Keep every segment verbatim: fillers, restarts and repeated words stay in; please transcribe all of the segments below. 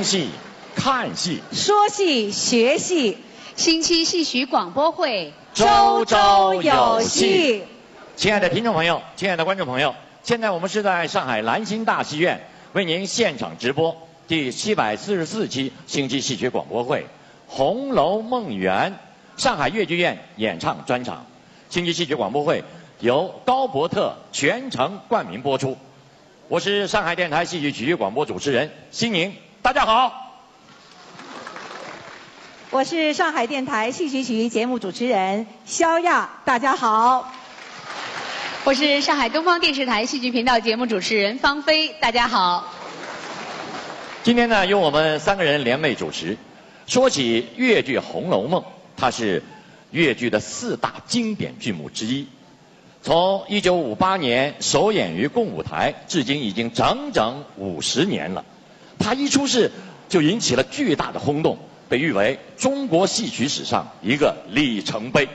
戏、看戏、说戏、学戏，星期戏曲广播会，周周有戏。亲爱的听众朋友，亲爱的观众朋友，现在我们是在上海兰心大戏院为您现场直播第七百四十四期星期戏曲广播会《红楼梦》缘，上海越剧院演唱专场。星期戏曲广播会由高博特全程冠名播出。我是上海电台戏曲曲艺广播主持人辛宁，大家好。我是上海电台戏曲曲艺节目主持人肖亚，大家好。我是上海东方电视台戏剧频道节目主持人方菲，大家好。今天呢，由我们三个人联袂主持。说起越剧《红楼梦》，它是越剧的四大经典剧目之一。从一九五八年首演于共舞台，至今已经整整五十年了。它一出世就引起了巨大的轰动，被誉为中国戏曲史上一个里程碑。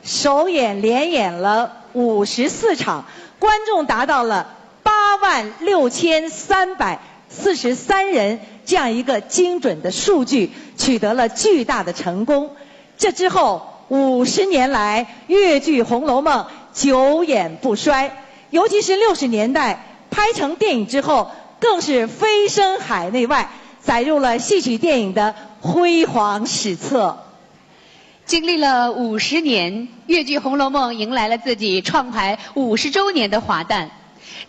首演连演了五十四场，观众达到了八万六千三百四十三人，这样一个精准的数据，取得了巨大的成功。这之后五十年来，越剧《红楼梦》久演不衰，尤其是六十年代拍成电影之后，更是飞升海内外，载入了戏曲电影的辉煌史册。经历了五十年，越剧《红楼梦》迎来了自己创排五十周年的华诞。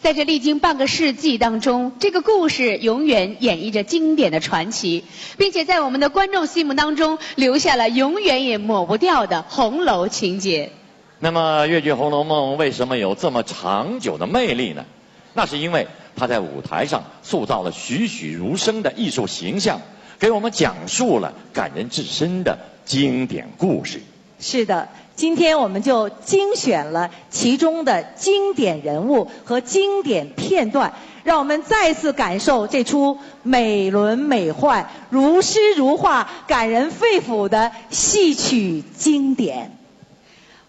在这历经半个世纪当中，这个故事永远演绎着经典的传奇，并且在我们的观众心目当中留下了永远也抹不掉的红楼情结。那么，越剧《红楼梦》为什么有这么长久的魅力呢？那是因为它在舞台上塑造了栩栩如生的艺术形象，给我们讲述了感人至深的经典故事。是的，今天我们就精选了其中的经典人物和经典片段，让我们再次感受这出美轮美奂、如诗如画、感人肺腑的戏曲经典。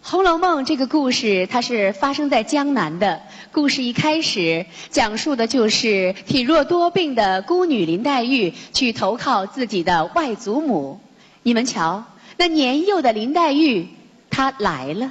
《红楼梦》这个故事，它是发生在江南的。故事一开始讲述的就是体弱多病的孤女林黛玉去投靠自己的外祖母。你们瞧，那年幼的林黛玉，她来了。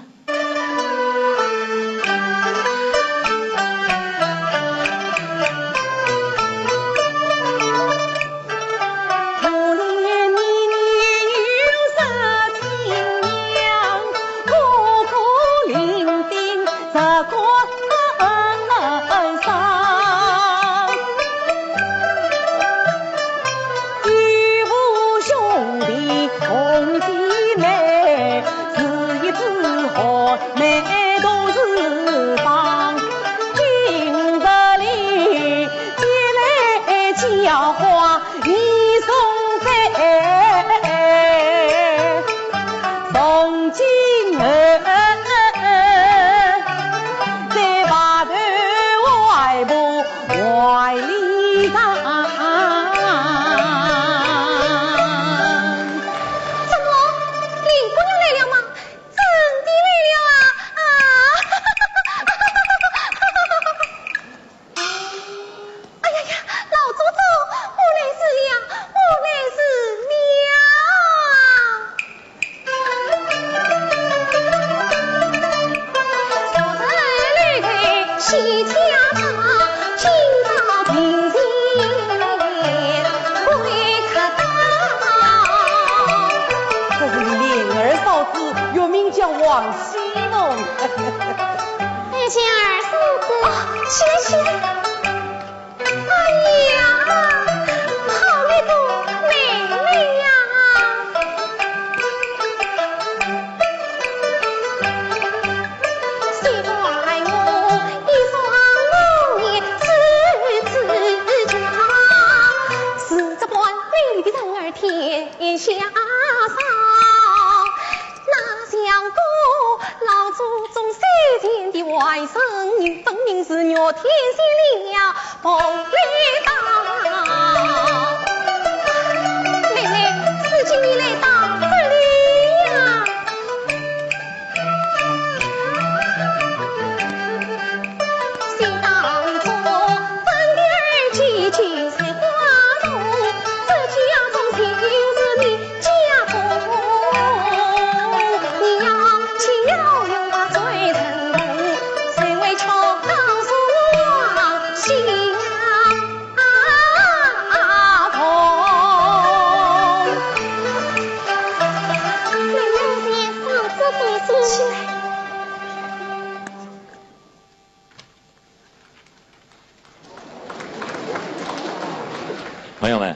朋友们，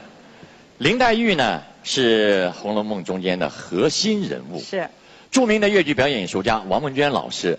林黛玉呢是《红楼梦》中间的核心人物。是。著名的越剧表演艺术家王文娟老师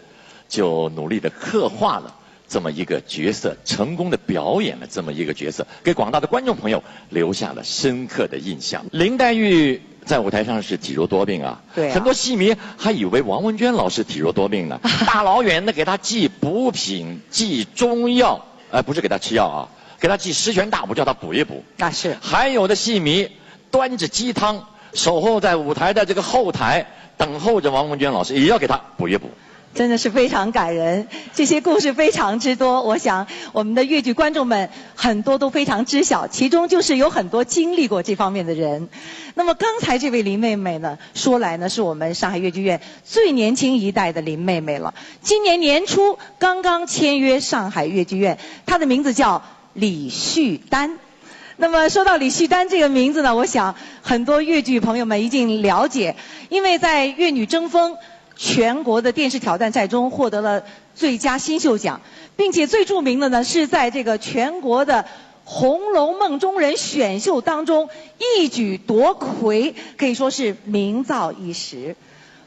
就努力的刻画了这么一个角色，成功的表演了这么一个角色，给广大的观众朋友留下了深刻的印象。林黛玉在舞台上是体弱多病啊，对啊。很多戏迷还以为王文娟老师体弱多病呢，大老远的给她寄补品、寄中药，呃，不是给她吃药啊，给她寄十全大补，叫她补一补。那是。还有的戏迷端着鸡汤，守候在舞台的这个后台，等候着王文娟老师，也要给她补一补。真的是非常感人，这些故事非常之多，我想我们的越剧观众们很多都非常知晓，其中就是有很多经历过这方面的人。那么刚才这位林妹妹呢，说来呢，是我们上海越剧院最年轻一代的林妹妹了。今年年初刚刚签约上海越剧院，她的名字叫李旭丹。那么说到李旭丹这个名字呢，我想很多越剧朋友们一定了解，因为在《越女争锋》全国的电视挑战赛中获得了最佳新秀奖，并且最著名的呢，是在这个全国的《红楼梦》中人选秀当中一举夺魁，可以说是名噪一时。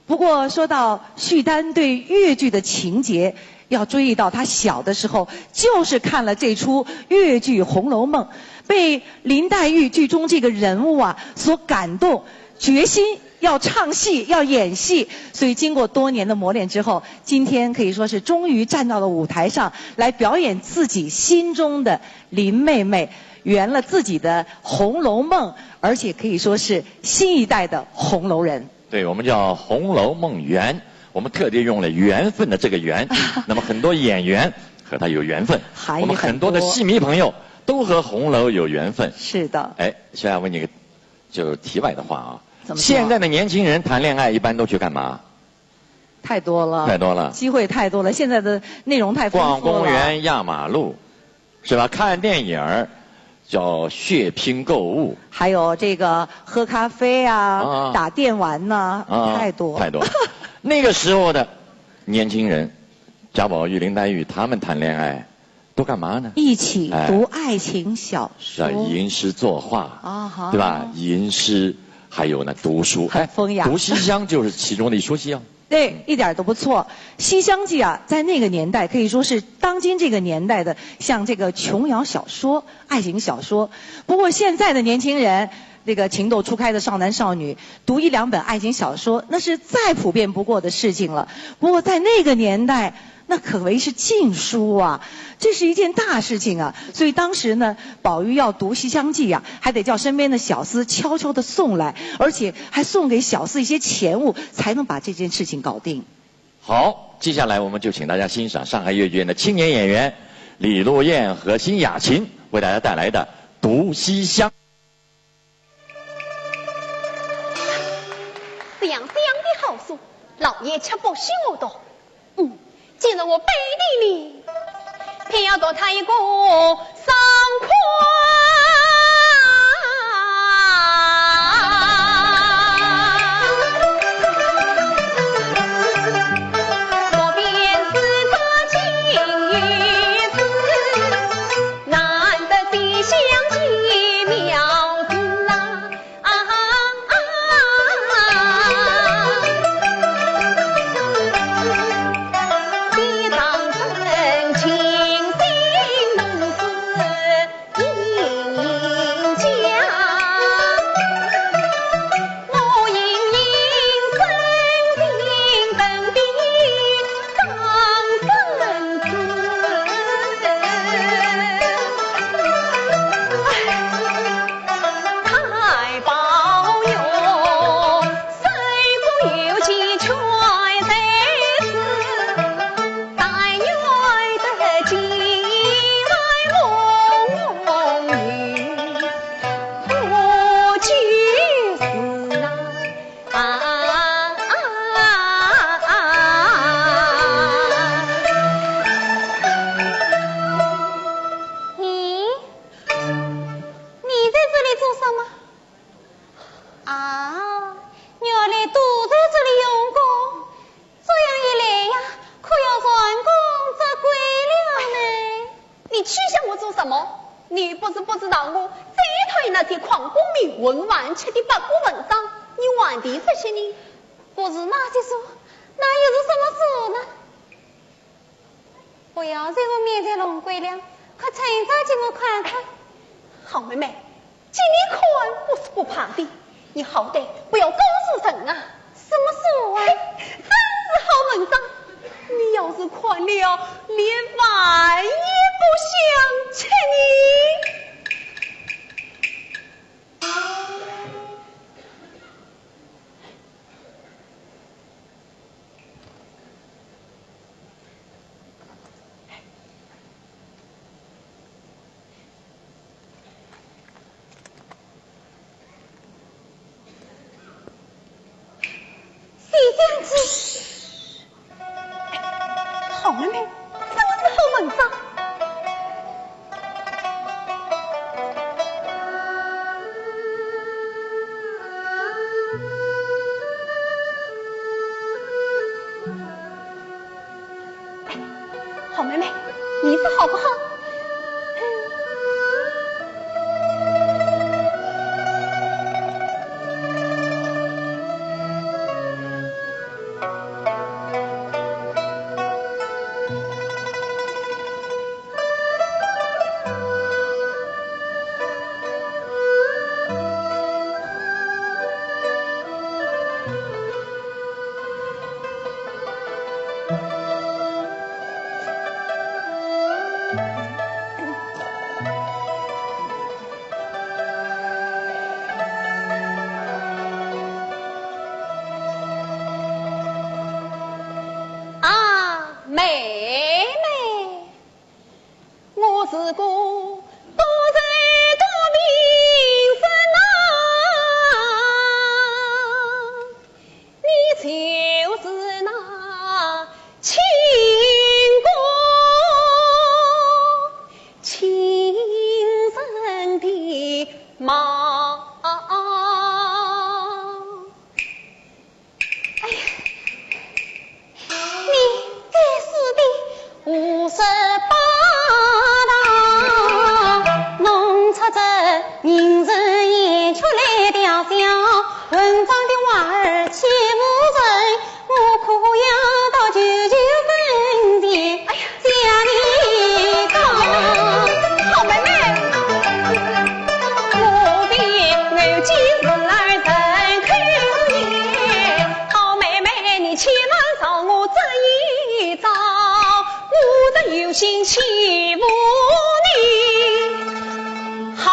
不过说到旭丹对越剧的情结，要追忆到她小的时候，就是看了这出越剧《红楼梦》，被林黛玉剧中这个人物啊所感动，决心要唱戏，要演戏。所以经过多年的磨练之后，今天可以说是终于站到了舞台上来表演自己心中的林妹妹，圆了自己的《红楼梦》，而且可以说是新一代的红楼人。对，我们叫《红楼梦缘》，我们特地用了缘分的这个缘。那么很多演员和她有缘分，含义很多。我们很多的戏迷朋友都和红楼有缘分。是的。哎，小雅问你个，就是题外的话啊，怎么说？现在的年轻人谈恋爱一般都去干嘛？太多了，太多了。机会太多了，现在的内容太丰富了。逛公园、压马路，是吧？看电影儿，叫血拼购物。还有这个喝咖啡啊，啊。打电玩呐，啊，太多。太多。那个时候的年轻人，贾宝玉、林黛玉他们谈恋爱都干嘛呢？一起读爱情小说。哎。啊，吟诗作画，啊哈。对吧？吟诗，还有呢，读书。很风雅。哎，读西厢就是其中的一出戏啊。对，一点儿都不错。《西厢记》啊，在那个年代可以说是当今这个年代的像这个琼瑶小说、爱情小说。不过现在的年轻人，这个情窦初开的少男少女，读一两本爱情小说，那是再普遍不过的事情了。不过在那个年代，那可谓是禁书啊，这是一件大事情啊。所以当时呢，宝玉要读《西厢记》呀，还得叫身边的小厮悄悄地送来，而且还送给小厮一些钱物，才能把这件事情搞定。好，接下来我们就请大家欣赏上海越剧院的青年演员李露燕和辛雅琴为大家带来的《读西厢》。这样讲的好说，老爷却不许我读。嗯，既然我背地里，偏要读他一个爽快。你不是不知道我最讨厌那些诓功名、混饭吃的八股文章，你还提这些呢？不是那些书，那又是什么书呢？不要在我面前弄鬼了，快趁早给我看看。好妹妹，给你看我是不怕的，你好歹不要告诉人啊。什么书啊？嘿，真是好文章，你要是看了，连饭也不想吃呢。 西厢记。好妹妹，这是好文章。哎，好妹妹，你说好不好？ 啊，妹妹，我是个多才多艺人呐，你就是那清宫 情人的貌。哎呀，你该死的胡说八道，弄出这名人演出来调笑，混账的娃儿欺负人， 我可要到九舅跟前，哎呀，向你告。好妹妹。我的眼睛是来人看你，好妹妹，你千万让我这一遭，我的有心欺负你。好，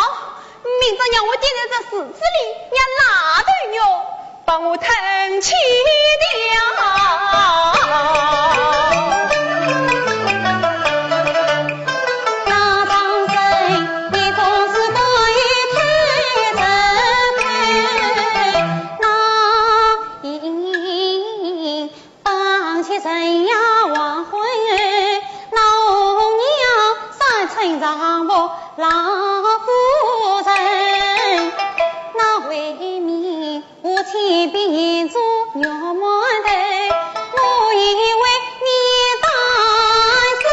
明朝让我跌在这池子里，让拉头肉把我吞吃掉。那张生也总是过于天真，那一 当起人呀黄昏，那红娘三寸长发老夫人，那为民无情的眼珠肉馒头，我以为你当是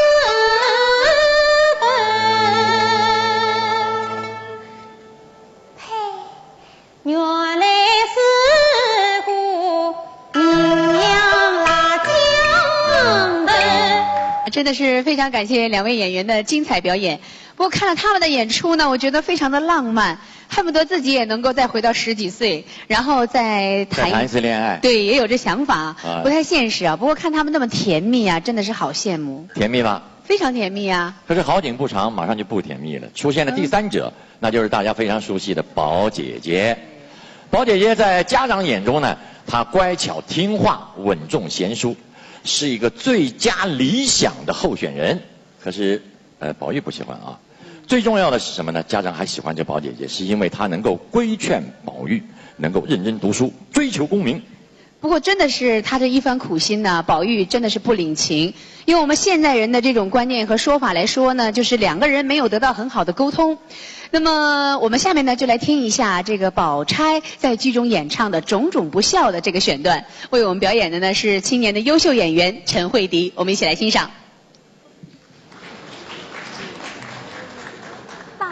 笨。呸！ 原来是个名扬辣江头。真的是非常感谢两位演员的精彩表演。不过看了他们的演出呢，我觉得非常的浪漫，恨不得自己也能够再回到十几岁，然后再谈再谈一次恋爱。对，也有这想法，啊。不太现实啊。不过看他们那么甜蜜啊，真的是好羡慕。甜蜜吗？ 非常甜蜜啊。可是好景不长，马上就不甜蜜了，出现了第三者，嗯。那就是大家非常熟悉的宝姐姐。宝姐姐在家长眼中呢，她乖巧听话，稳重贤淑，是一个最佳理想的候选人。可是，呃，宝玉不喜欢啊。最重要的是什么呢？家长还喜欢这宝姐姐，是因为她能够规劝宝玉，能够认真读书，追求功名。 不过真的是他这一番苦心呢，宝玉真的是不领情。用我们现代人的这种观念和说法来说呢，就是两个人没有得到很好的沟通。那么我们下面呢，就来听一下这个宝钗在剧中演唱的种种不孝的这个选段。为我们表演的呢，是青年的优秀演员陈慧迪，我们一起来欣赏。宝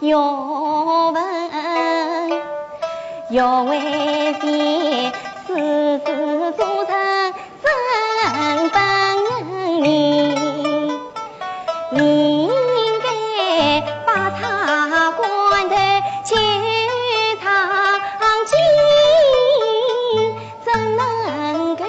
要问，要问些事事做成真本人，你应该把茶馆的钱塘金，怎能够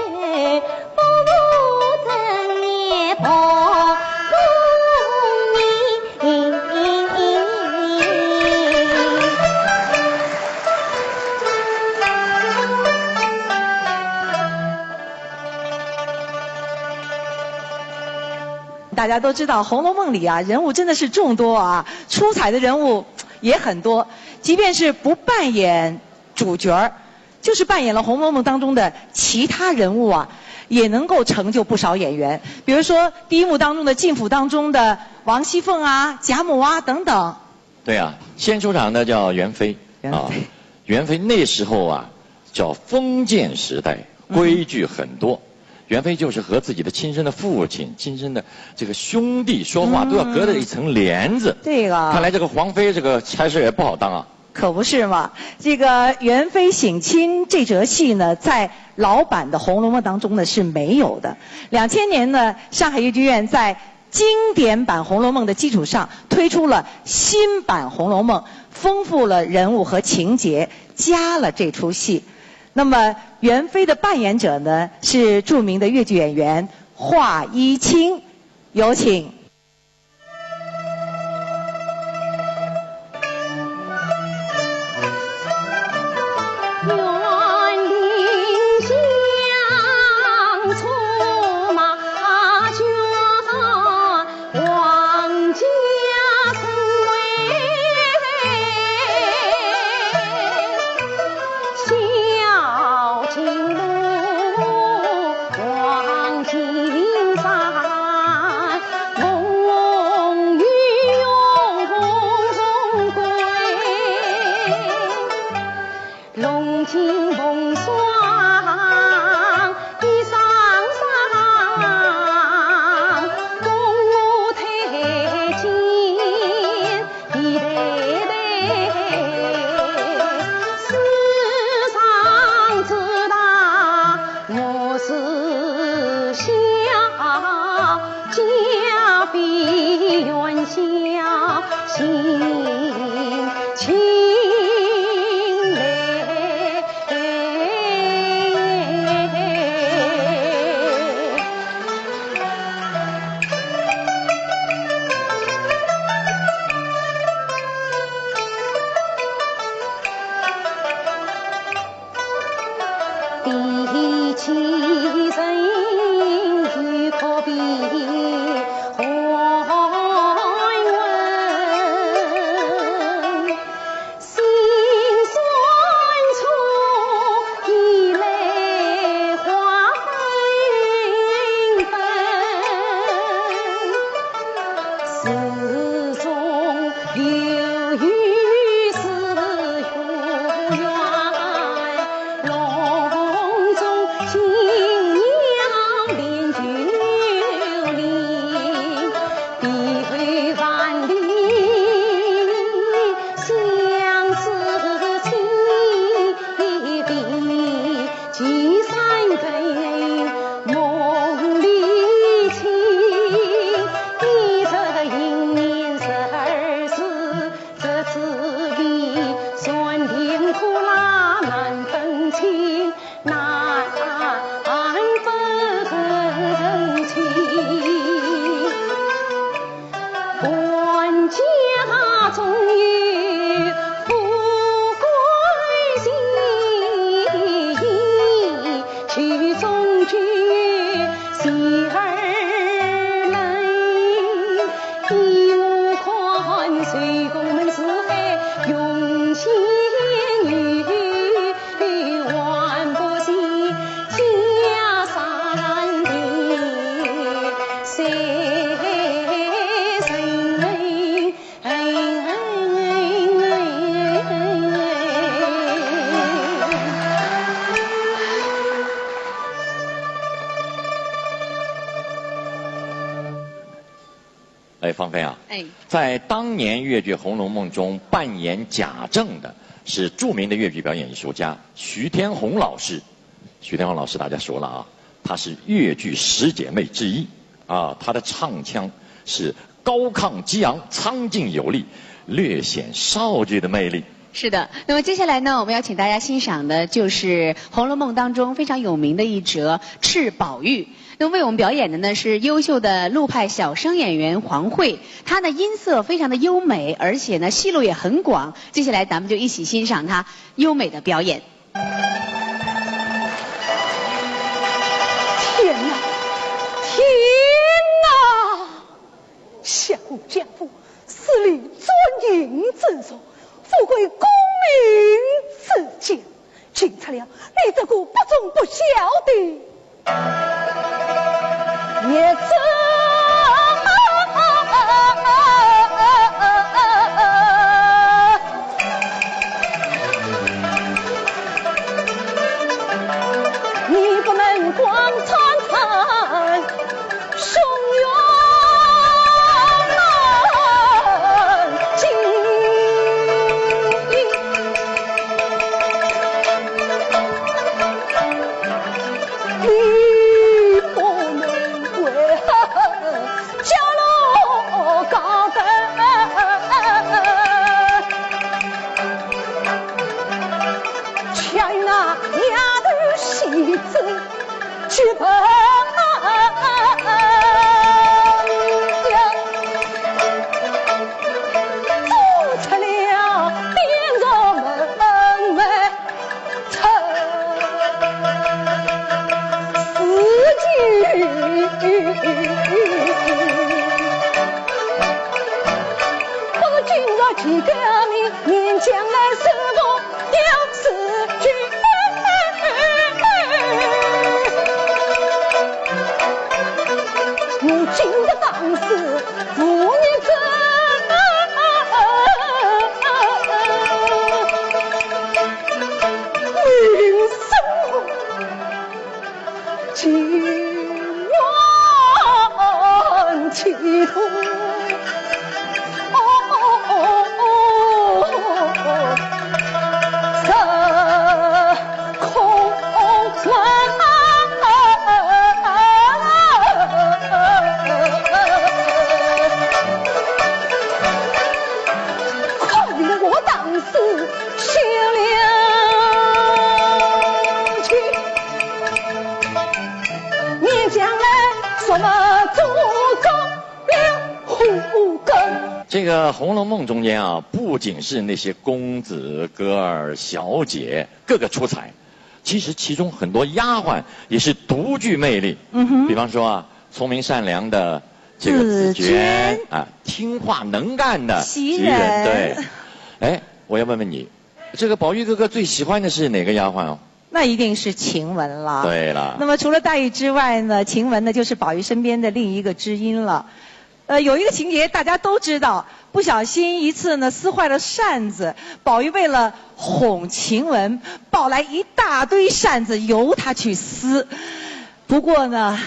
大家都知道，《红楼梦》里啊，人物真的是众多啊，出彩的人物也很多。即便是不扮演主角儿，就是扮演了《红楼梦》当中的其他人物啊，也能够成就不少演员。比如说，第一幕当中的，《进府》当中的王熙凤啊、贾母啊等等。对啊，先出场的叫元妃。元妃。啊，元妃那时候啊，叫封建时代，嗯哼。规矩很多。元妃就是和自己的亲生的父亲、亲生的这个兄弟说话，嗯。都要隔着一层帘子。这个。看来这个皇妃这个差事也不好当啊。 可不是嘛。这个元妃省亲这折戏呢，在老版的《红楼梦》当中呢是没有的。两千年呢，上海越剧院在经典版《红楼梦》的基础上推出了新版《红楼梦》，丰富了人物和情节，加了这出戏。那么元妃的扮演者呢，是著名的越剧演员华一清，有请。哎，芳菲啊，哎。在当年越剧《红楼梦》中扮演贾政的是著名的越剧表演艺术家徐天宏老师。徐天宏老师大家熟了啊，她是越剧十姐妹之一啊，她的唱腔是高亢激昂、苍劲有力，略显少女的魅力。 是的，那么接下来呢，我们要请大家欣赏的就是《红楼梦》当中非常有名的一折《赤宝玉》。那么为我们表演的呢是优秀的陆派小生演员黄慧，她的音色非常的优美，而且呢戏路也很广。接下来咱们就一起欣赏她优美的表演。天哪，天哪！ 相公江父，势利专营之族，富贵功名之家，竟出了你这个不忠不孝的孽种。你不能光参参 胸有成竹。你不能为何娇弱高分，强那丫头戏子。 去吧，走出了汴梁门外，出自己。不过今日见个面，面将来是我 要死去。我今日当是无念之名声。 情愿歧途。哦，哦，哦，哦，哦，空。可怜我当时心灵去。 你将来什么祖宗了虎根？这个《红楼梦》中间啊，不仅是那些公子哥儿、小姐个个出彩，其实其中很多丫鬟也是独具魅力。嗯哼。比方说啊，聪明善良的这个紫鹃。紫鹃啊，听话能干的袭人。袭人，对。哎，我要问问你，这个宝玉哥哥最喜欢的是哪个丫鬟哦？ 那一定是晴雯了。对了。那么除了黛玉之外呢，晴雯呢就是宝玉身边的另一个知音了。呃，有一个情节大家都知道，不小心一次呢撕坏了扇子，宝玉为了哄晴雯，抱来一大堆扇子由她去撕。不过呢，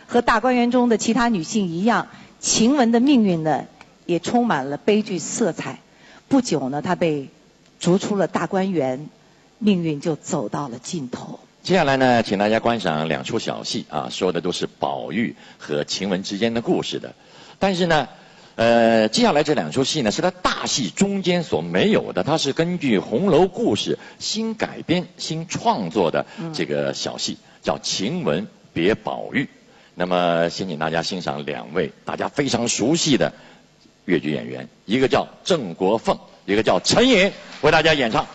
和大观园中的其他女性一样，晴雯的命运呢也充满了悲剧色彩。不久呢，她被逐出了大观园，命运就走到了尽头。接下来呢，请大家观赏两出小戏啊，说的都是宝玉和晴雯之间的故事的。但是呢，呃，接下来这两出戏呢，是它大戏中间所没有的，它是根据红楼故事新改编、新创作的这个小戏，叫《晴雯别宝玉》。那么，先请大家欣赏两位大家非常熟悉的越剧演员，一个叫郑国凤，一个叫陈寅，为大家演唱。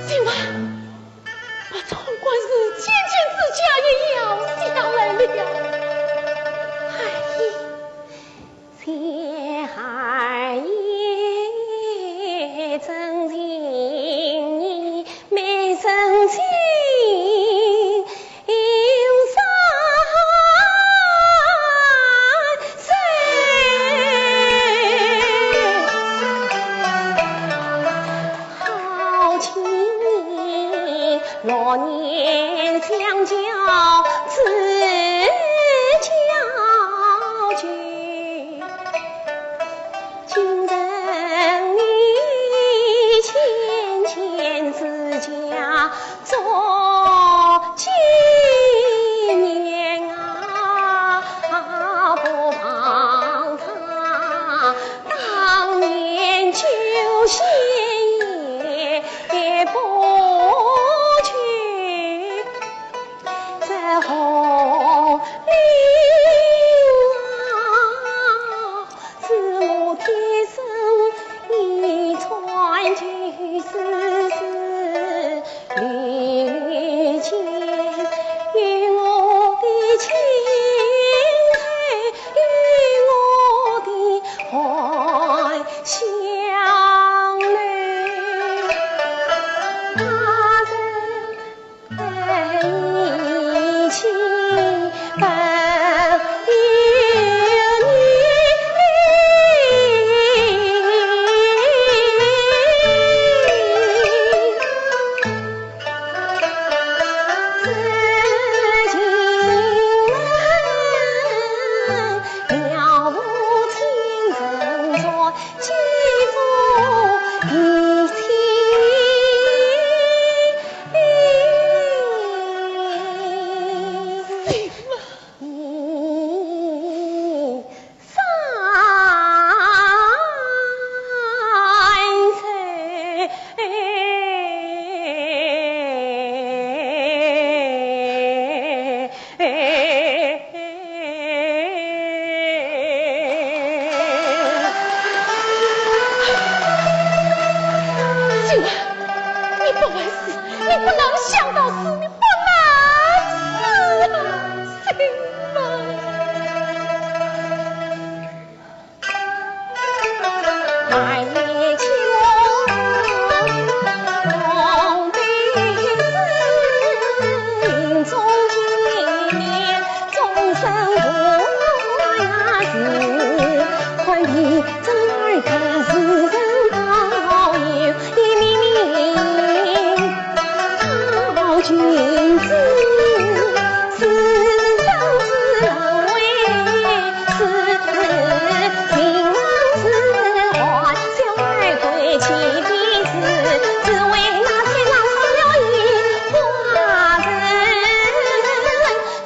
新娃，把窗关事尖尖指甲也咬下来了。哎呀！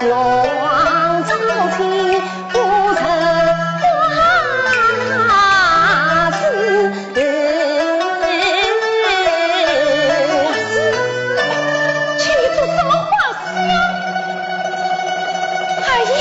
你做什么坏事呀？二爷，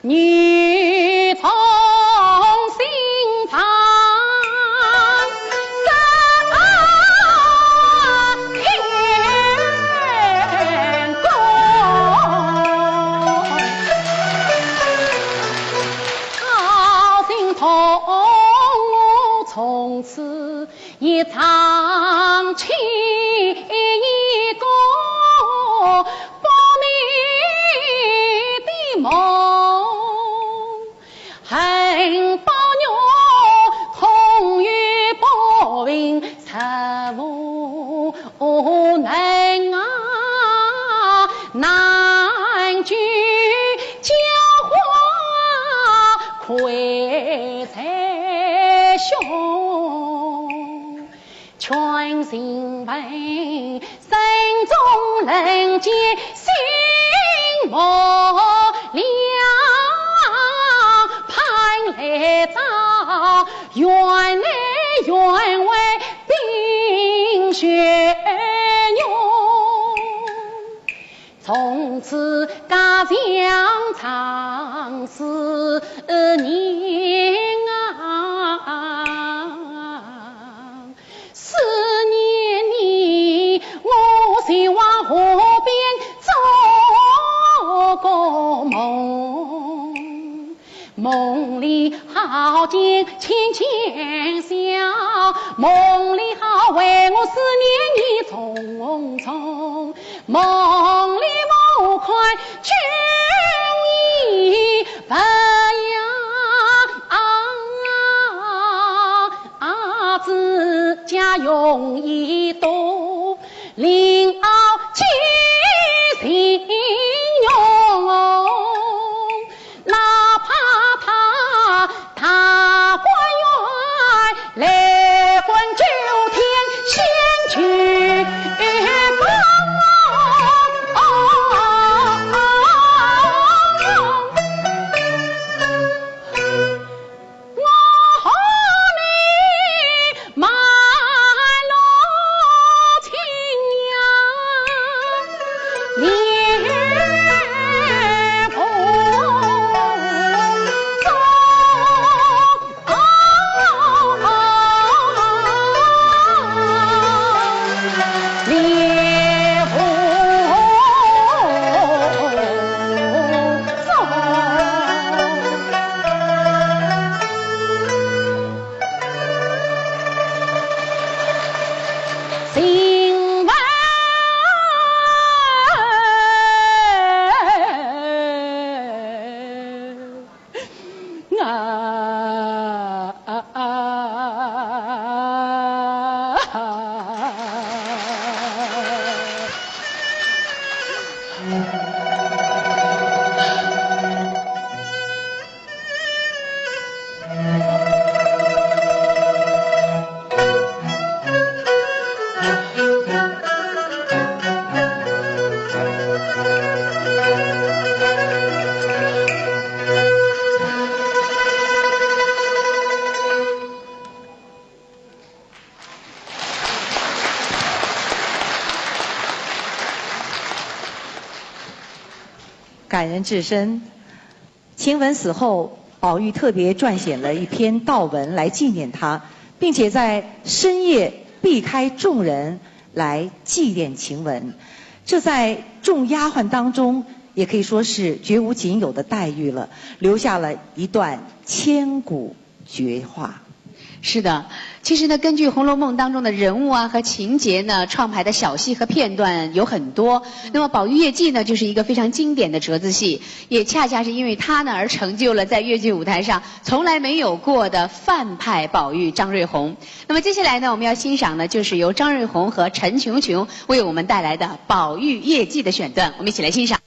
你看。感人至深。晴雯死后，宝玉特别撰写了一篇悼文来纪念她，并且在深夜避开众人来祭奠晴雯。这在众丫鬟当中，也可以说是绝无仅有的待遇了，留下了一段千古绝话。是的，其实呢，根据《红楼梦》当中的人物啊和情节呢，创排的小戏和片段有很多。那么《宝玉夜祭》呢，就是一个非常经典的折子戏，也恰恰是因为它呢，而成就了在越剧舞台上从来没有过的范派宝玉张瑞红。那么接下来呢，我们要欣赏的就是由张瑞红和陈琼琼为我们带来的《宝玉夜祭》的选段，我们一起来欣赏。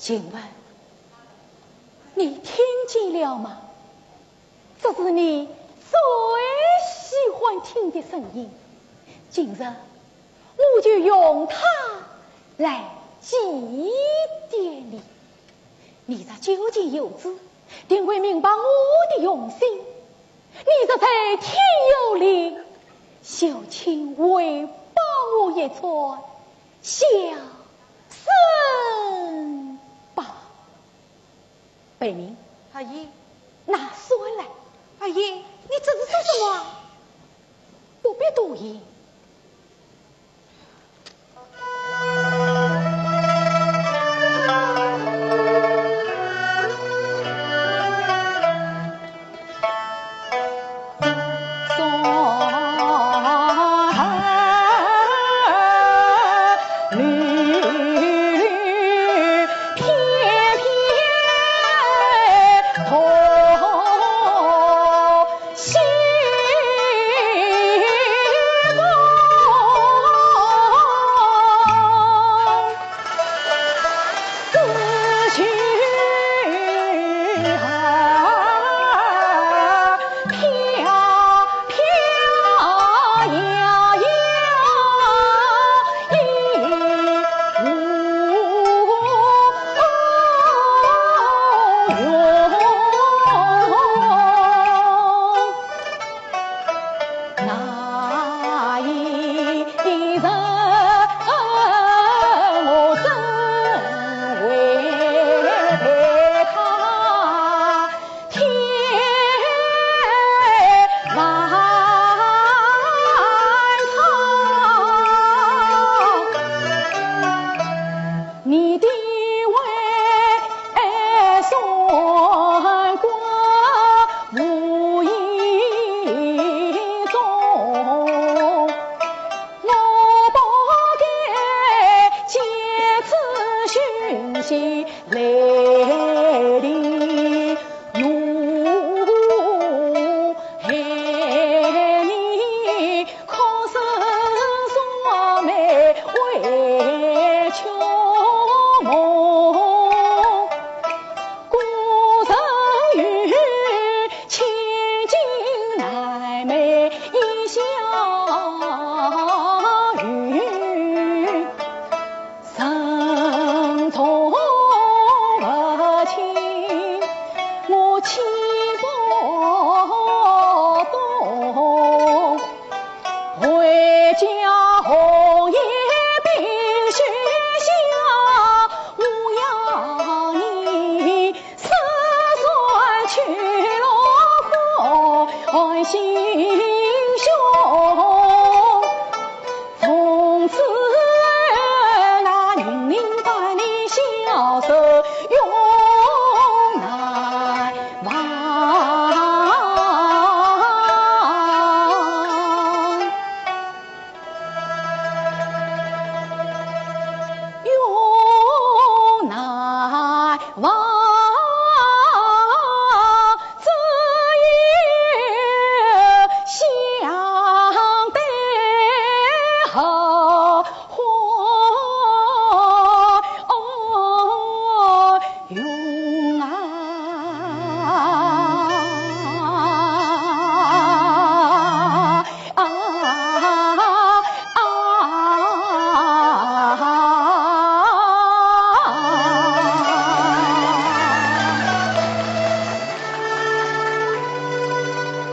晴雯，你听见了吗？这是你最喜欢听的声音。今日我就用它来祭奠你。你若究竟有知，定会明白我的用心。你若在天有灵，就请回报我一声小生吧。 贝明。阿姨。拿扇来。阿姨，你这是做什么啊？不必多言。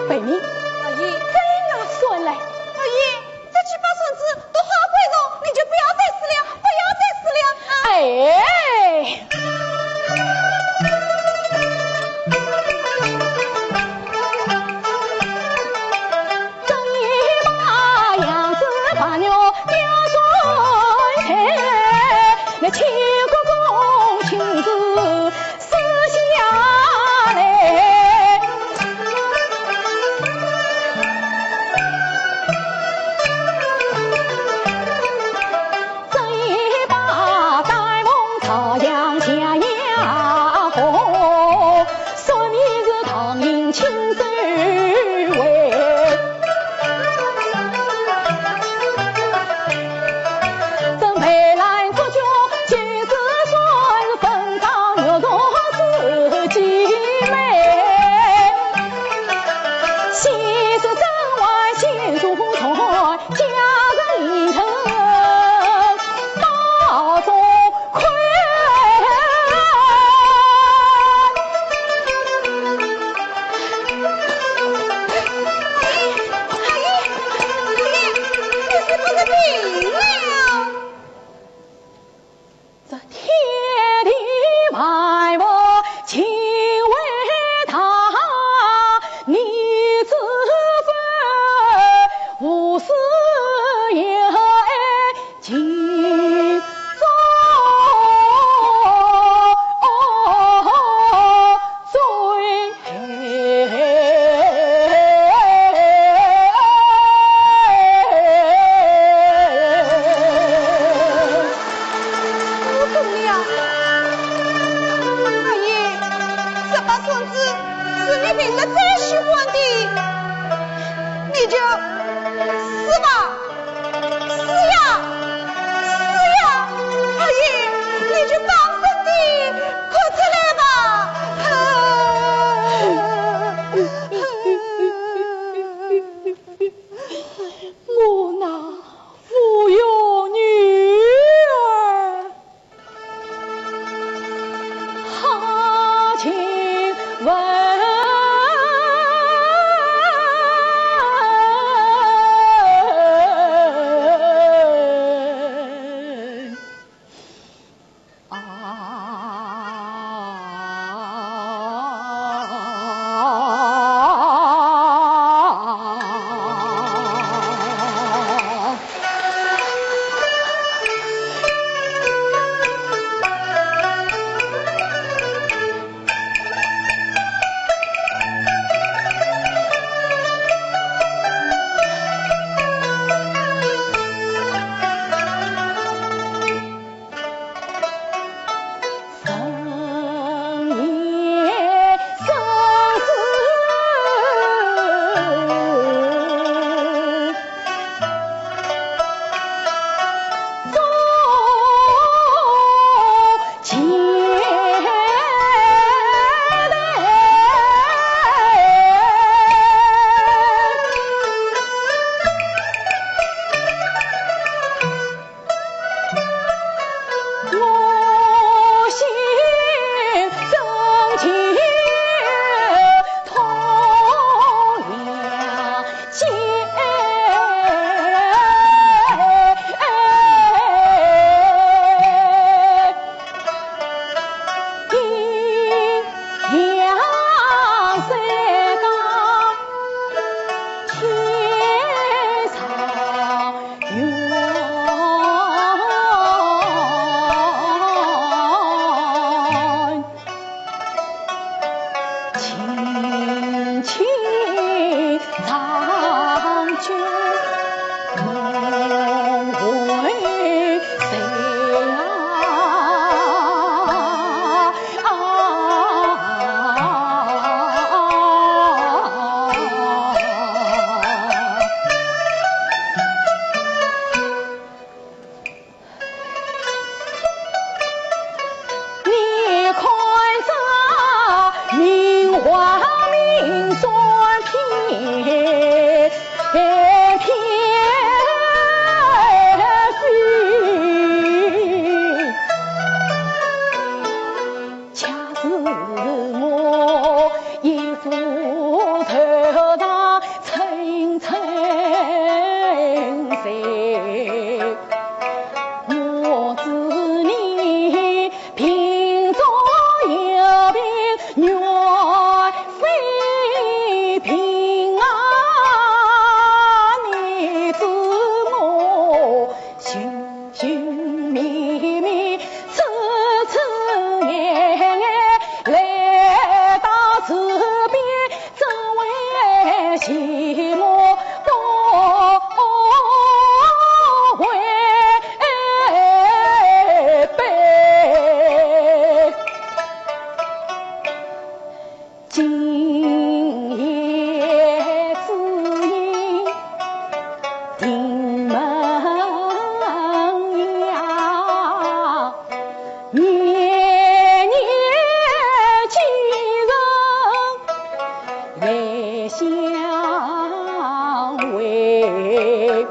贝明，二爷，这哪算来？二爷，这七八算子都好贵重，你就不要再试了，不要再试了啊！哎。我懂了。二爷，这把扇子是你平日最喜欢的，你就试吧。 是呀，是呀，二爷，你就放声地哭出来吧。我那无用女儿，好情问。来相会，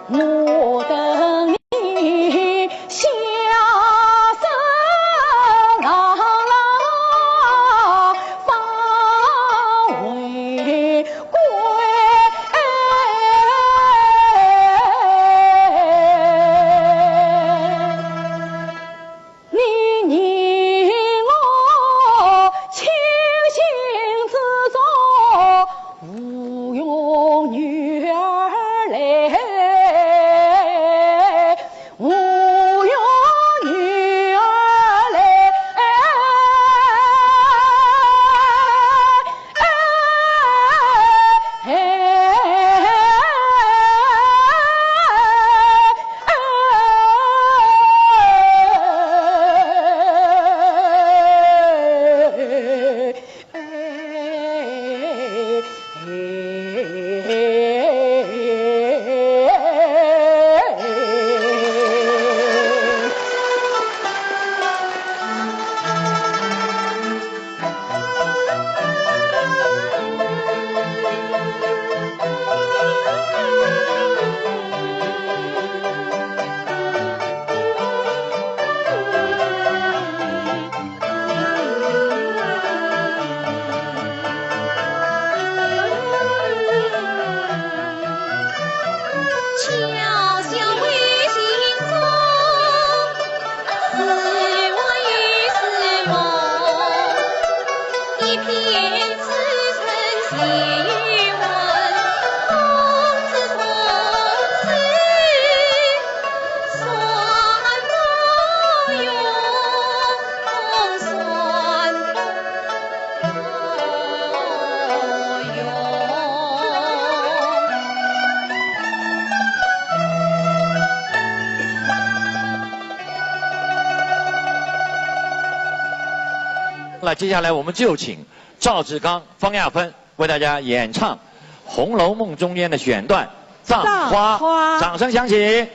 我等你下山浪浪方为归。 你念我清醒之中，毋用女儿泪，毋用女儿泪。 那接下来我们就请赵志刚、方亚芬为大家演唱《红楼梦》中间的选段《葬花》，掌声响起。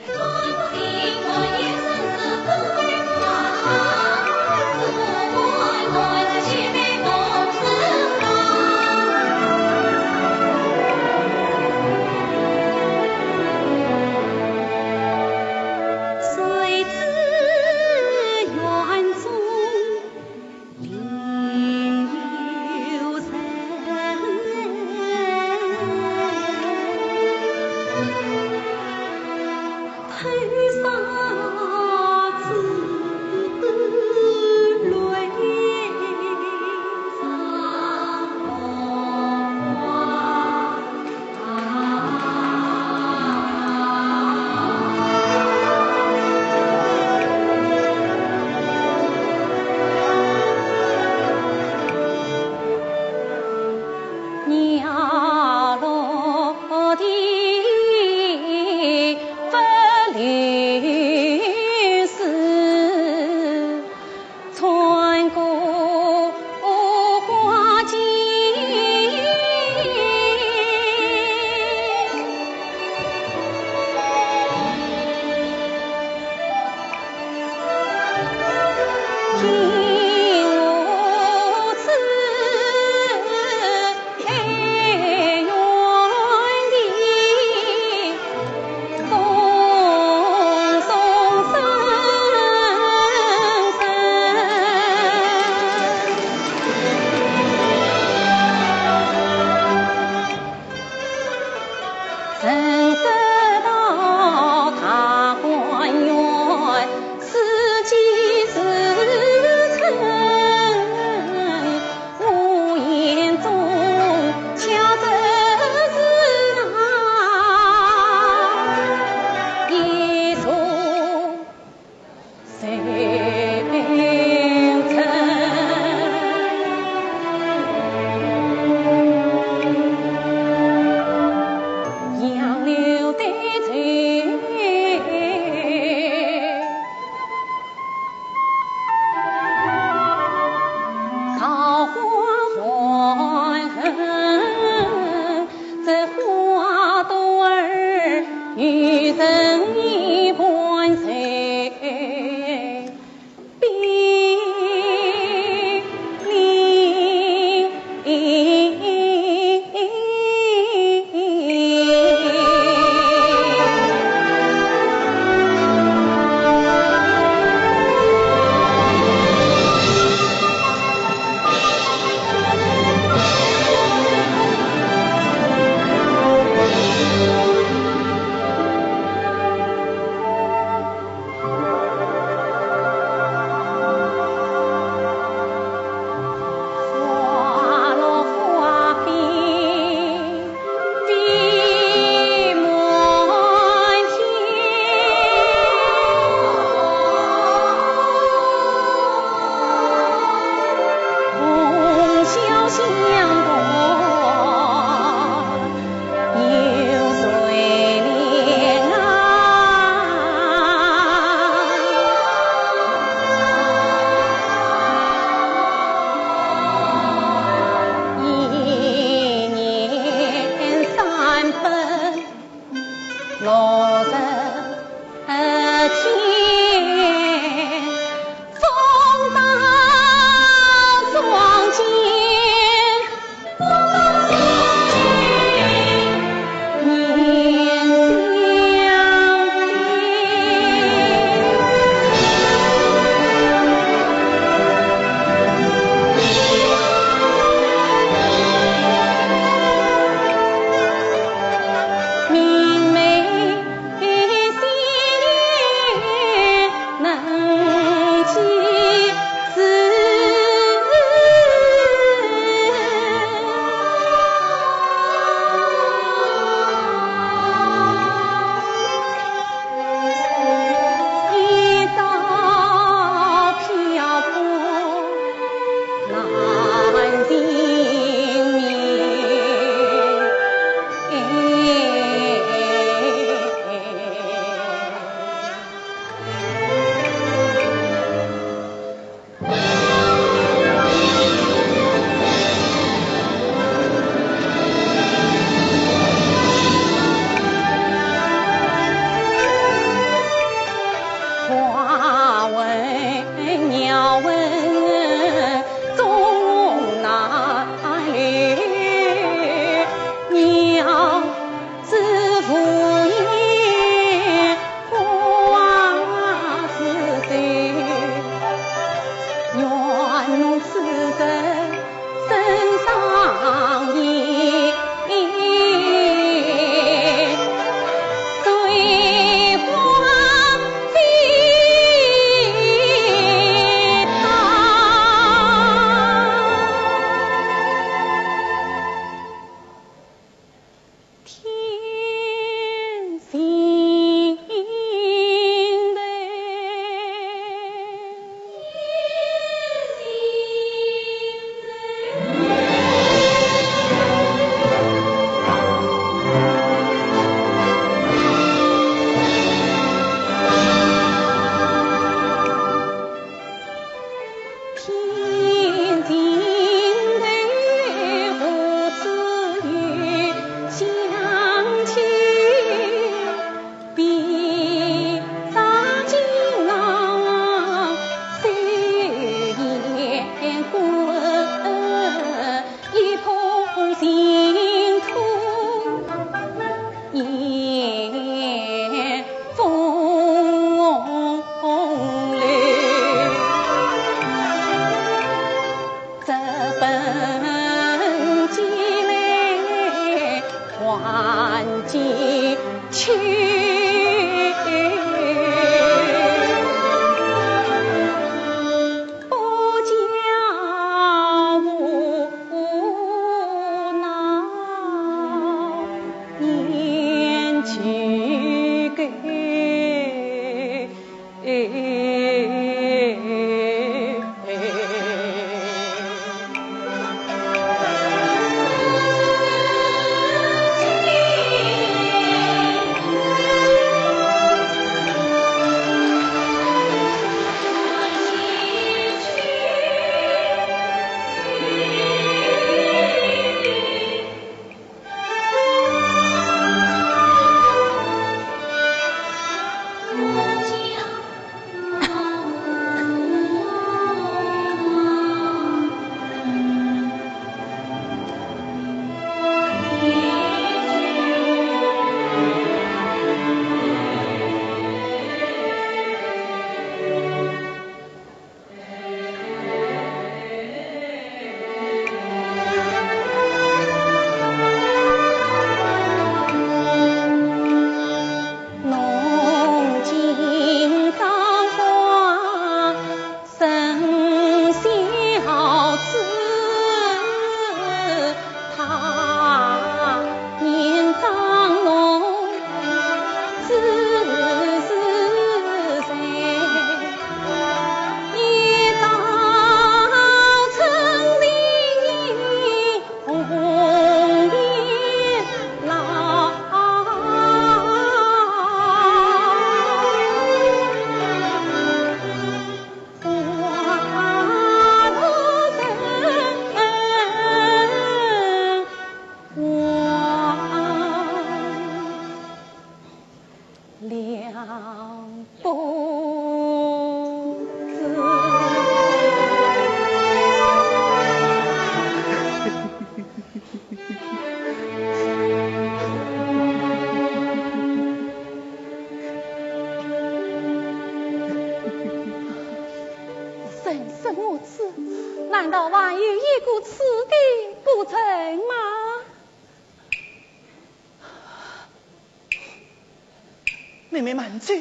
妹妹慢走。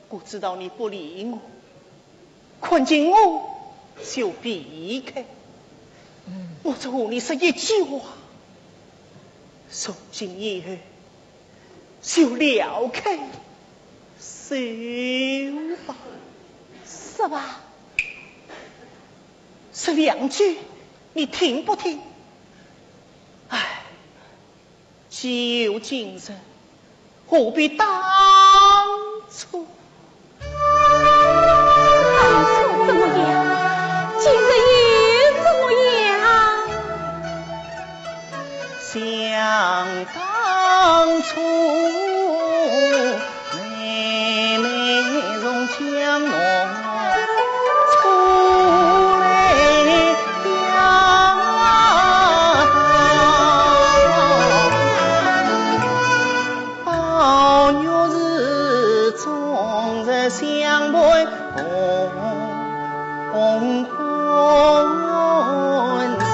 我知道你不理我，看见我就避开。我只和你说一句话，从今以后就撩开手吧。说吧。说两句，你听不听？唉，既有今日，何必当初？当初怎么样？今日又怎么样？想当初，妹妹从江南出来呀，宝玉是终日相伴同欢笑。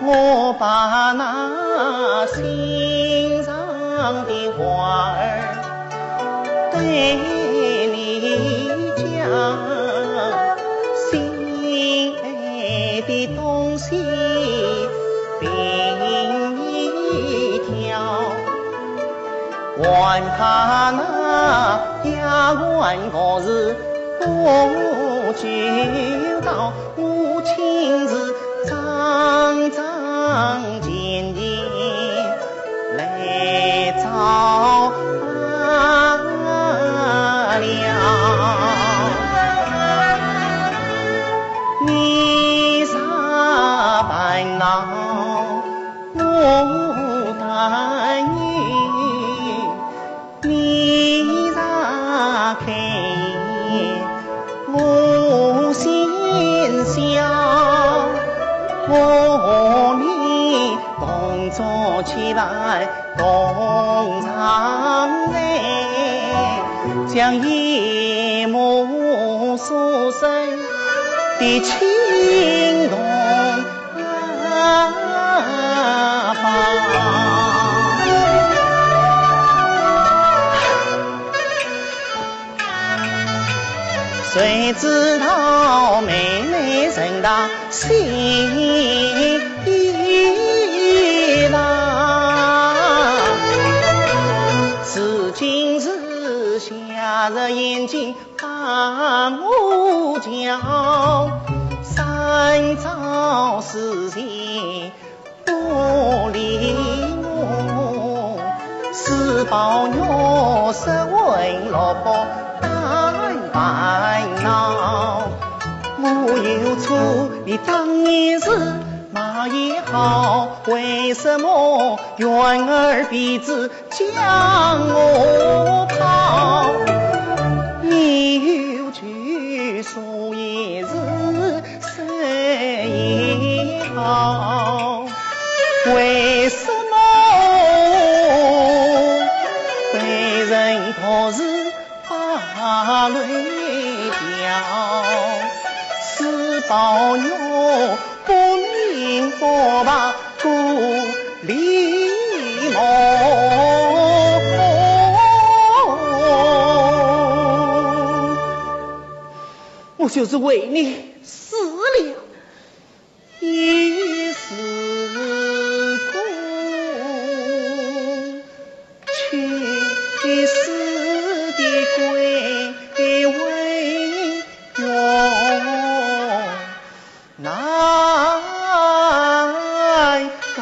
我把那心上的话儿对你讲，心爱的东西凭你挑。还怕那丫鬟何时不知道，我亲自张张 前前来招了。你若烦恼，我担忧。 你若开眼，我先笑。我和你同坐棋盘，同床睡，将一无所剩的青铜 啊，谁知道妹妹人大心大，如今是夏日炎炎 把我叫，三朝四节不理我，是宝玉失魂落魄胆烦恼。我有错，你当年是骂也好，为什么怨儿鼻子 将我抛。你有句说也是，说也好，为什么被人托是把泪掉？是宝玉 不明不白故里梦。我就是为你死了。一世功，去世的归位 难告。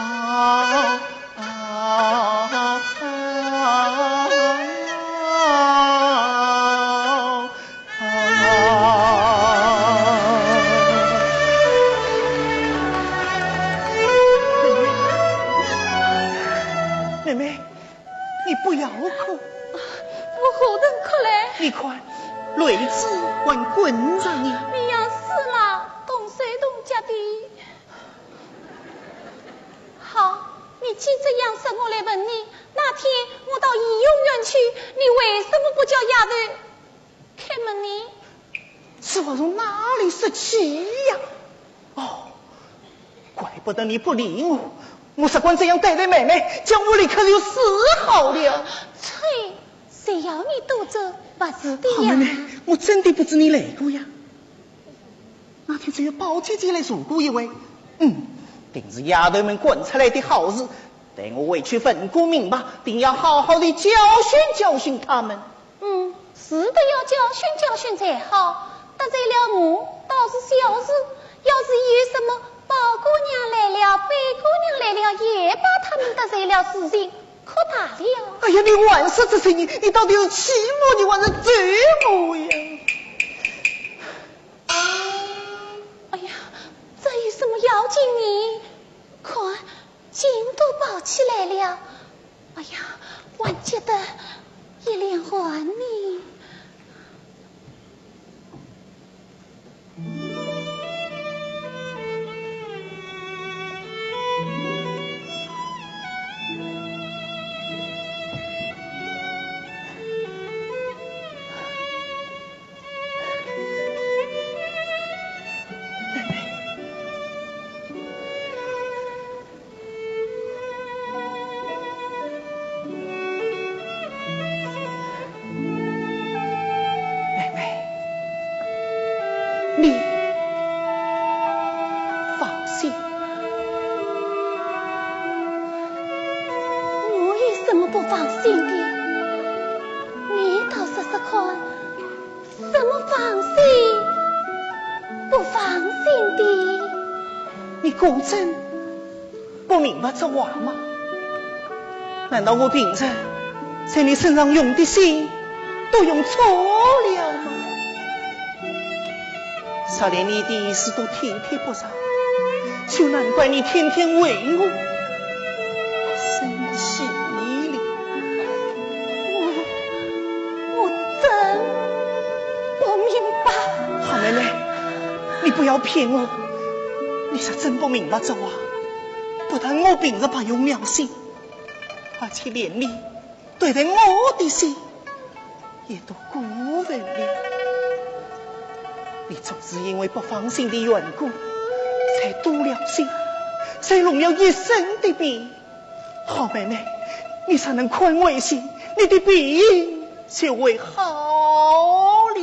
妹妹， 你不要哭。我何曾哭嘞？你看，泪珠还滚着呢。你要死了，动手动脚的。好，你既这样说，我来问你，那天我到怡红院去，你为什么不叫丫头 开门呢？是我从哪里说起呀？哦，不得你不理我，我只管这样对待妹妹，将我立刻就治好了。啐，谁要你多嘴，不是的呀。好妹妹，我真的不知你来过呀。那天只有宝姐姐来坐过一回。嗯，定是丫头们干出来的好事。待我回去问个明白，定要好好的教训教训她们。 嗯，是的，要教训教训才好。得罪了我，倒是小事。要是有什么宝姑娘来了，贝姑娘来了，也把她们得罪了，事情可大了。哎呀，你还说这些，你，你到底是气我，你还是咒我呀？哎呀，这有什么要紧呢？看， 筋都暴起来了。哎呀，还急得一脸汗呢。妹妹，你放心。我有什么不放心的？你倒说说看。 什么放心不放心的？你果真不明白这话吗？难道我平日在你身上用的心都用错了吗？若连你的意思都体贴不上，就难怪你天天为我生气哩。我 我真不明白。好妹妹，你不要骗我，你是真不明白这话。不但我平日白用了心，而且连你对待我的心也都过分了。你总是因为不放心的缘故，才多了心，才弄了一身的病。 好妹妹，你若能宽慰些，你的病就会好了。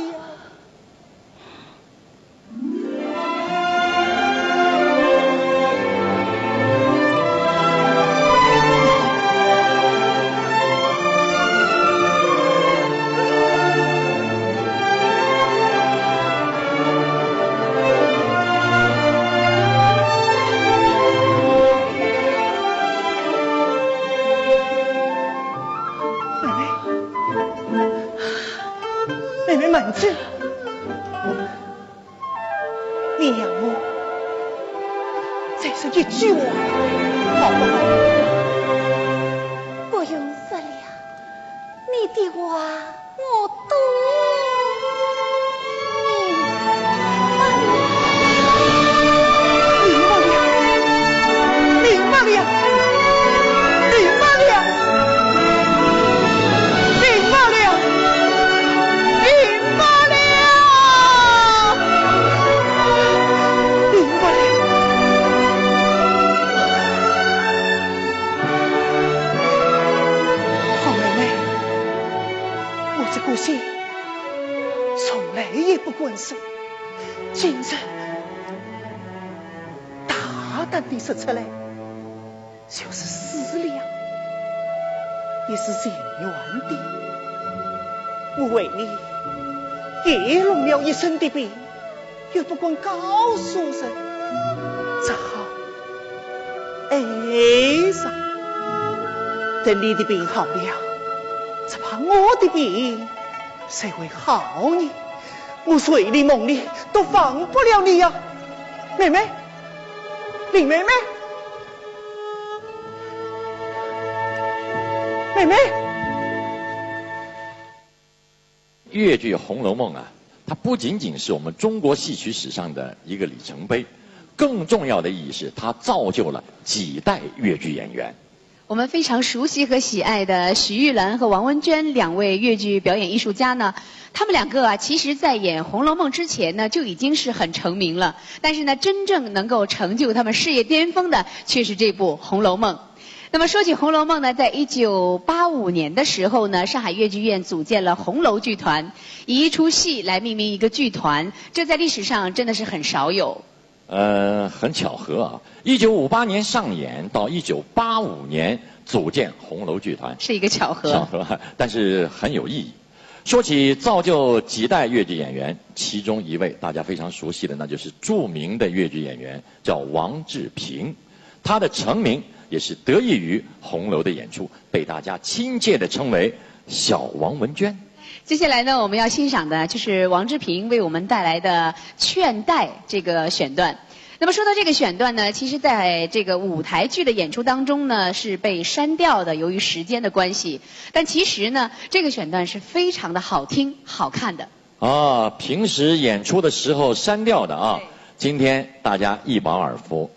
妹妹，妹妹慢走。你让我再说一句话，好不好？不用说了，你的话 我都明白了。明白了，明白了，明白了，明白了，明白了，明白了。好妹妹，我这个心 从来也不敢说，今日大胆地说出来，就是思量，也是情愿的。我为你也弄了一身的病，又不敢告诉人，只好 哀上。等你的病好了，只怕我的病谁会好呢？我睡里梦里都忘不了你呀，妹妹，林妹妹，妹妹。 越剧《红楼梦》啊，它不仅仅是我们中国戏曲史上的一个里程碑，更重要的意义是它造就了几代越剧演员。我们非常熟悉和喜爱的许玉兰和王文娟两位越剧表演艺术家呢，他们两个啊，其实在演《红楼梦》之前呢，就已经是很成名了。但是呢，真正能够成就他们事业巅峰的，却是这部《红楼梦》。那么说起《红楼梦》呢，在一九八五年的时候呢，上海越剧院组建了红楼剧团，以一出戏来命名一个剧团，这在历史上真的是很少有。呃，很巧合啊，一九五八年上演，到一九八五年组建红楼剧团，是一个巧合。巧合，但是很有意义。说起造就几代越剧演员，其中一位大家非常熟悉的，那就是著名的越剧演员，叫王志平。他的成名也是得益于红楼的演出，被大家亲切地称为“小王文娟”。接下来呢，我们要欣赏的就是王志平为我们带来的《劝带》这个选段。那么说到这个选段呢，其实在这个舞台剧的演出当中呢，是被删掉的，由于时间的关系。但其实呢，这个选段是非常的好听、好看的。啊，平时演出的时候删掉的啊，今天大家一饱耳福。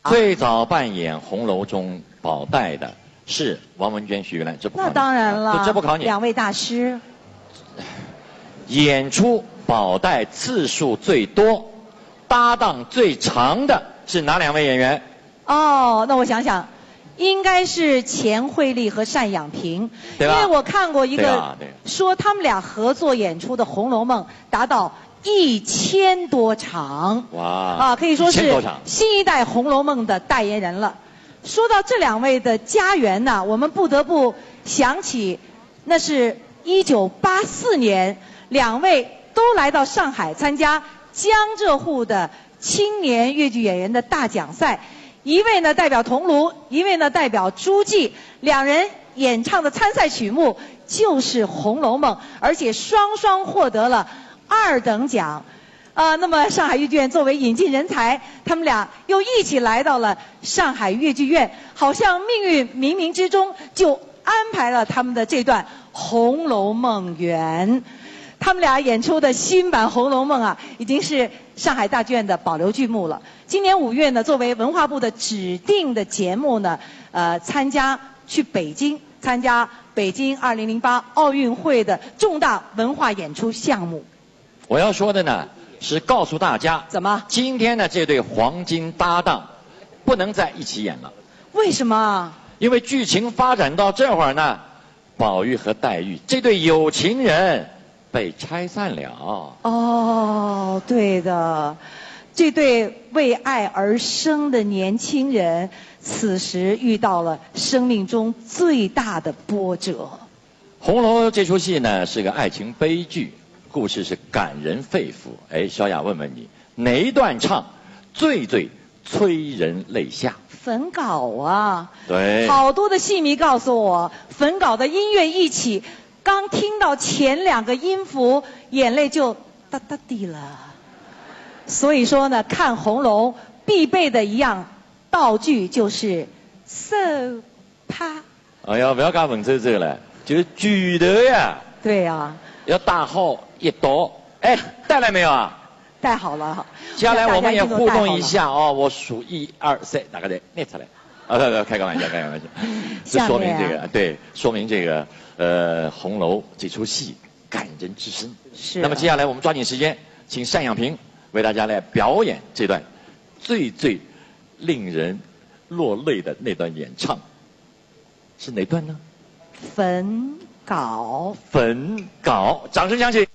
最早扮演红楼中宝黛的是王文娟、许玉兰，这不考你。那当然了，啊，这不考你。两位大师。演出宝黛次数最多、搭档最长的是哪两位演员？哦，那我想想，应该是钱惠丽和单养萍，对吧？因为我看过一个，对啊，对。说他们俩合作演出的《红楼梦》达到一千多场。哇，啊，可以说是一千多场。新一代《红楼梦》的代言人了。说到这两位的家园呢，我们不得不想起，那是一九八四年，两位都来到上海参加江浙沪的青年越剧演员的大奖赛。一位呢代表桐庐，一位呢代表诸暨，两人演唱的参赛曲目就是《红楼梦》，而且双双获得了二等奖。啊，那么上海越剧院作为引进人才，他们俩又一起来到了上海越剧院，好像命运冥冥之中就安排了他们的这段《红楼梦》缘。他们俩演出的新版《红楼梦》啊，已经是上海大剧院的保留剧目了。今年五月呢，作为文化部的指定的节目呢，呃，参加，去北京参加北京二零零八奥运会的重大文化演出项目。 我要说的呢，是告诉大家，怎么？今天呢，这对黄金搭档不能在一起演了。为什么？因为剧情发展到这会儿呢，宝玉和黛玉这对有情人被拆散了。哦，对的，这对为爱而生的年轻人，此时遇到了生命中最大的波折。 《红楼》这出戏呢，是个爱情悲剧，故事是感人肺腑。哎，小雅，问问你，哪一段唱最最催人泪下？焚稿啊。对。好多的戏迷告诉我，焚稿的音乐一起，刚听到前两个音符，眼泪就哒哒滴了。所以说呢，看《红楼》必备的一样道具就是手帕。 哎呀，不要讲文绉绉了，就是举头呀。对呀。要带好一道。哎，带来没有啊？带好了。接下来我们也互动一下啊，我数一二三，大家再念出来。啊，不，不，开个玩笑，开个玩笑。这说明这个，下面啊。对，说明这个，呃，《红楼》这出戏感人至深。是啊。那么接下来我们抓紧时间，请单养萍为大家来表演这段最最令人落泪的那段演唱。 是哪段呢？焚稿。焚稿，掌声响起。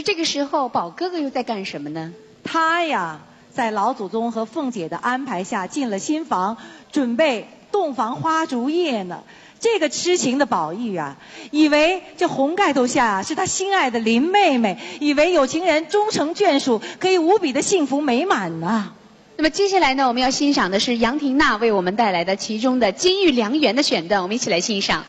这个时候，宝哥哥又在干什么呢？他呀，在老祖宗和凤姐的安排下进了新房，准备洞房花烛夜呢。这个痴情的宝玉啊，以为这红盖头下是他心爱的林妹妹，以为有情人终成眷属，可以无比的幸福美满呢。那么接下来呢，我们要欣赏的是杨廷娜为我们带来的其中的《金玉良缘》的选段，我们一起来欣赏。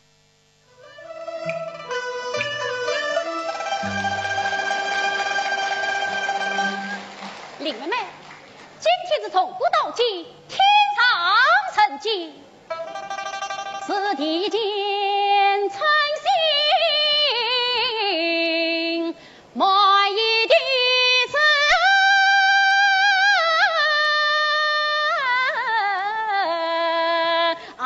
林妹妹，今天是从古到今，天上人间，是地间称心满意的事啊。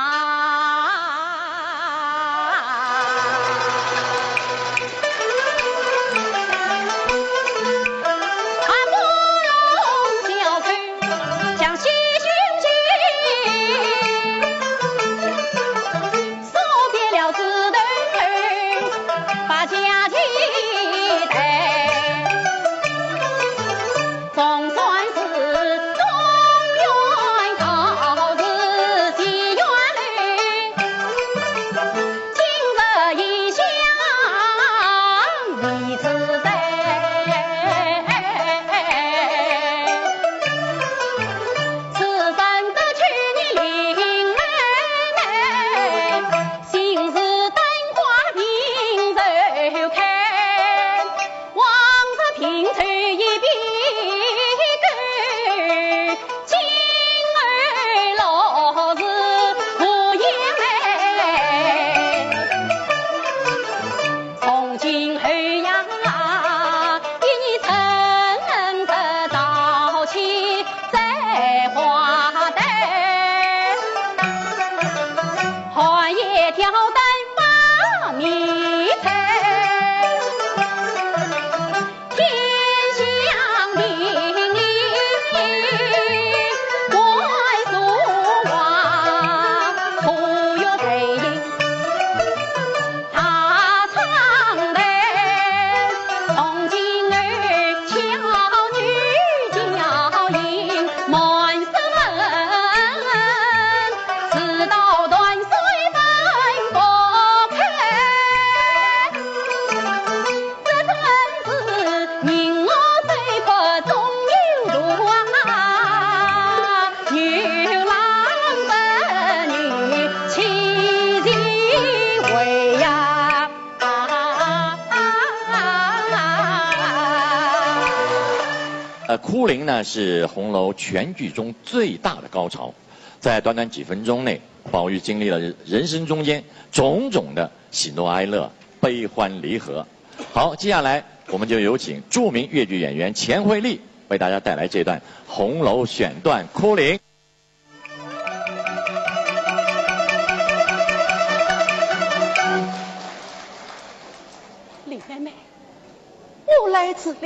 呃，哭灵呢是红楼全剧中最大的高潮，在短短几分钟内，宝玉经历了人生中间种种的喜怒哀乐、悲欢离合。好，接下来我们就有请著名越剧演员钱惠丽为大家带来这段红楼选段《哭灵》。林妹妹，我来迟了。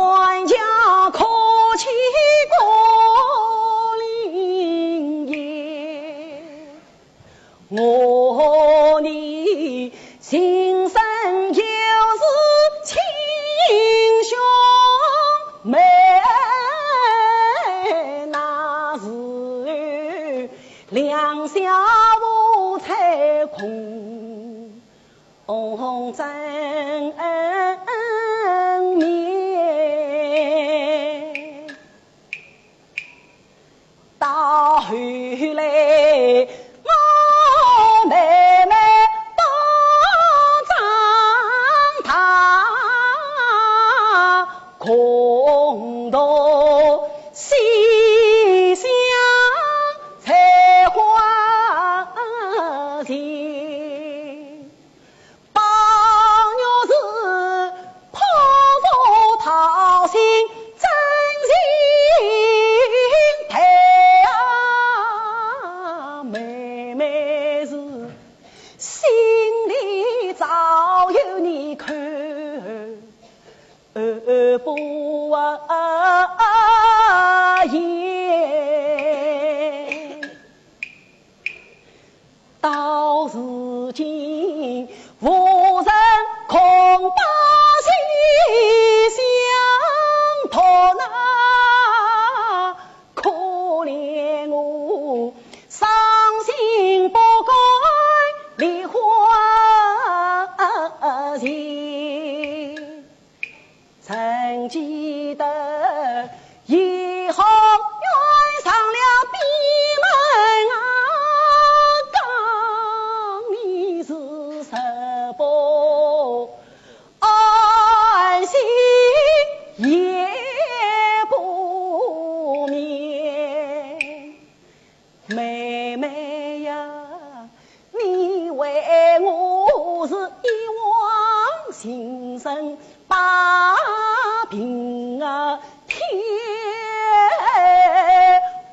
万家可起高林也，我的心声就是亲兄妹，那时候两小无猜空。 红争面。到后来，我妹妹到长大，共同西厢采花情。 宝玉是破佛桃心真心待啊，妹妹是心里早有你看，不啊言。 到如今，无人共把心相托呐，可怜我伤心不敢梨花情。 曾记得颐和园上了闭门啊，讲你是什么安心也不眠。 妹妹呀，你为我是一往情深把病啊添，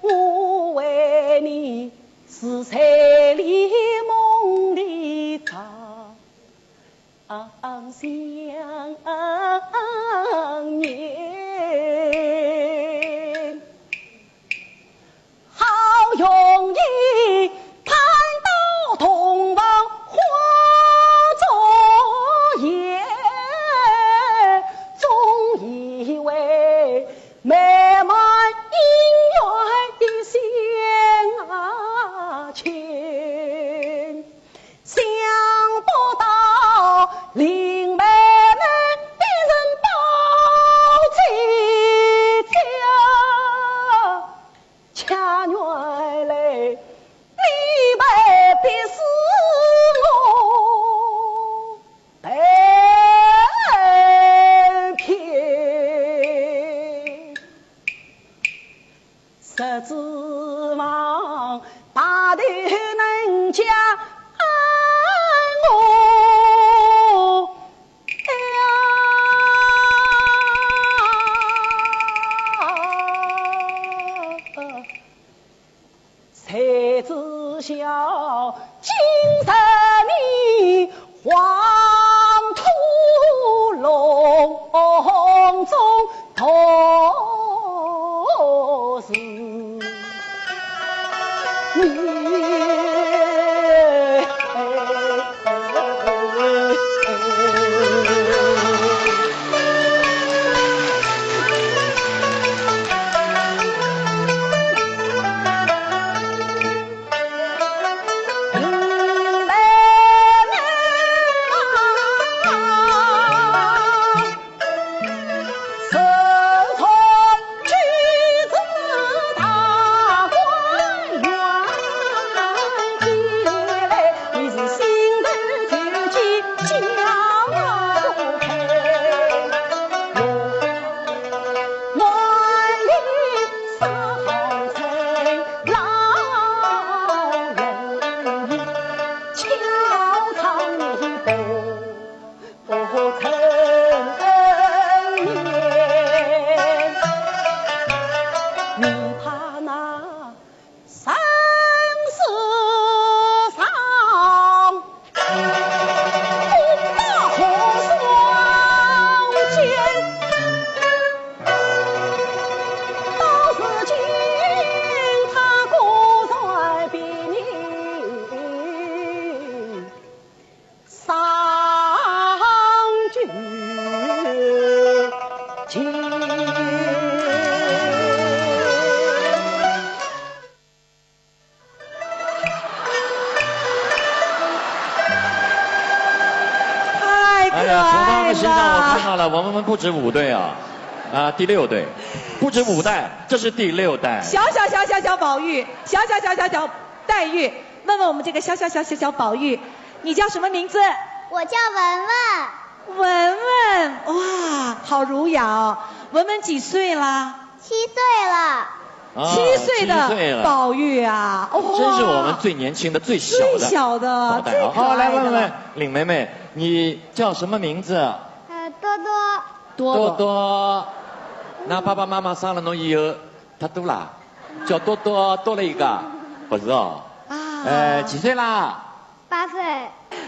我为你是醉里梦里长。 相念。好容易盼到洞房花烛夜，总以为美满姻缘的相亲。 想不到林妹妹的人抱在家，恰原来你们逼死我被骗。 实指望白头能嫁我呀，谁知晓今日你 黄土隆中独自。啊，我们不止五对啊，啊，第六对，不止五代，这是第六代。小小小小小宝玉，小小小小小黛玉，问问我们这个小小小小小宝玉，你叫什么名字？我叫文文。文文，哇，好儒雅哦。文文几岁啦？七岁了。啊，七岁的七岁了。宝玉啊，哇，真是我们最年轻的、最小的最小的、宝黛啊。最可爱的了。好，来问问令妹妹，你叫什么名字？呃，多多。多多。那爸爸妈妈生了侬以后，忒多啦，叫多多多了一个，不是哦？啊。呃，几岁啦？八岁。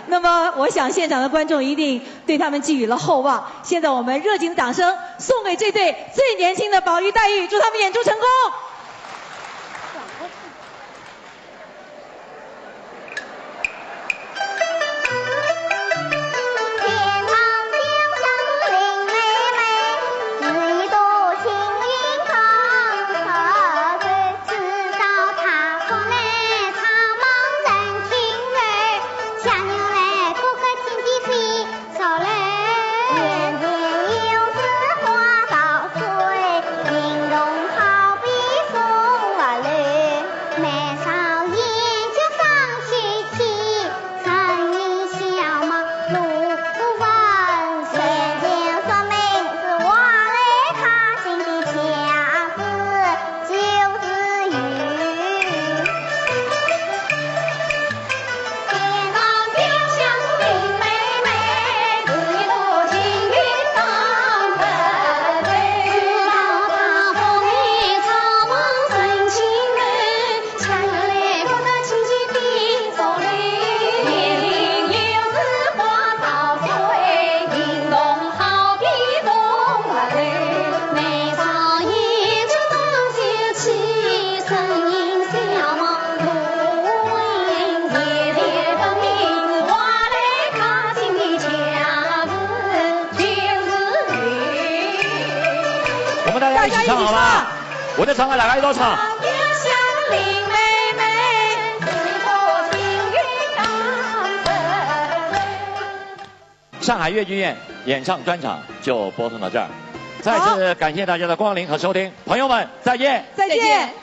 那么，我想现场的观众一定对他们寄予了厚望。现在我们热情的掌声送给这对最年轻的宝玉黛玉，祝他们演出成功。我们大家一起唱好吗？我再唱，大家一道唱。上海越剧院演唱专场就播送到这儿，再次感谢大家的光临和收听，朋友们，再见。再见。